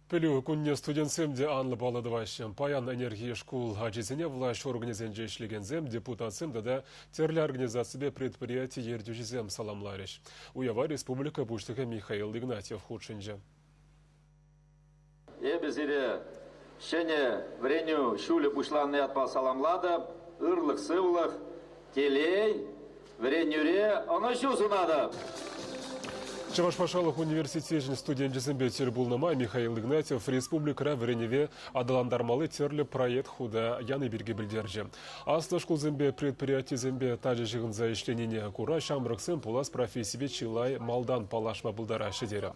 Пӗлӳ кунне студентсем те анлӑ паллӑ тӑваҫҫӗ. Паян ӗнерхи шкул ачисене влаҫ органӗсенче ӗҫлекенсем, депутатсем тата тӗрлӗ организаципе предприяти ертӳҫисем саламларӗҫ. Уява республика Пуҫлӑхӗ Михаил Игнатьев хутшӑнчӗ. Эпӗ сире ҫӗнӗ вӗренӳ ҫулӗ пуҫланнӑ ятпа саламлатӑп. Ырлӑх-сывлӑх, телей, Вӗренӳре ӑнӑҫу сунатӑп! Чӑваш патшалӑх университечӗн студенчӗсемпе тӗл пулнӑ май Михаил Игнатьев республикӑра вӗренӗве аталантармалли тӗрлӗ проект хута яни пирки пӗлтерчӗ. Аслӑ шкулсемпе предприятисемпе тачӑ ҫыхӑнса ӗҫленине кура ҫамрӑксем пулас профессипе чылай малтан паллашма пултараҫҫӗ терӗ.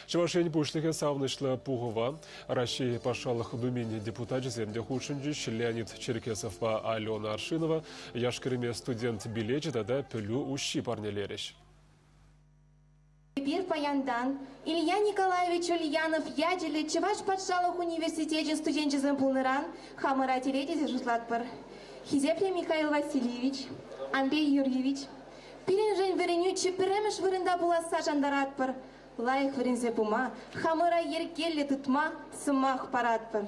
Чӑваш Ен Пуҫлӑхӗ савӑнӑҫлӑ пухӑва Раҫҫей Патшалӑх Думин депутачӗсем те хутшӑнчӗҫ. Леонид Черкесовпа Алена Аршинова яш-кӗрӗме студент билечӗ тата пӗлӳ уҫҫи парнелерӗҫ. Эпир паянтан Илья Николаевич Ульянов ячӗллӗ Чӑваш патшалӑх университечӗн студенчӗсем пулнӑран хамӑра телей тесе шутлатпӑр. Хисеплӗ Михаил Васильевич, Андрей Юрьевич, пирӗншӗн вӗренӳ чи пӗрремӗш вырӑнта пуласса шантаратпӑр. Лайӑх вӗренсе пыма, хамӑра йӗркеллӗ тытма сӑмах паратпӑр.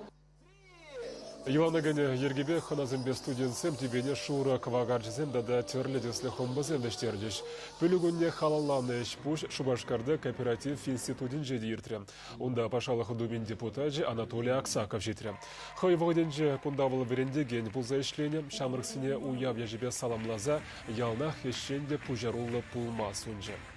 Йӑлана кӗнӗ йӗркепе хӑнасемпе студентсем тӳпене шурӑ кӑвакарчӑсем тата тӗрлӗ тӗслӗ хӑмпӑсем вӗҫтерчӗҫ. Пӗлӳ кунне халалланӑ ӗҫ-пуҫ Шупашкарта кооператив институтӗнче те иртрӗ. Унта Патшалӑх Думин депутачӗ Анатолий Аксаков ҫитрӗ. Хӑй вӑхӑтӗнче кунта вӑл вӗрентекен пулса ӗҫленӗ, ҫамрӑксене уяв ячӗпе саламласа яланах ӗҫчен те пуҫаруллӑ пулма сунчӗ.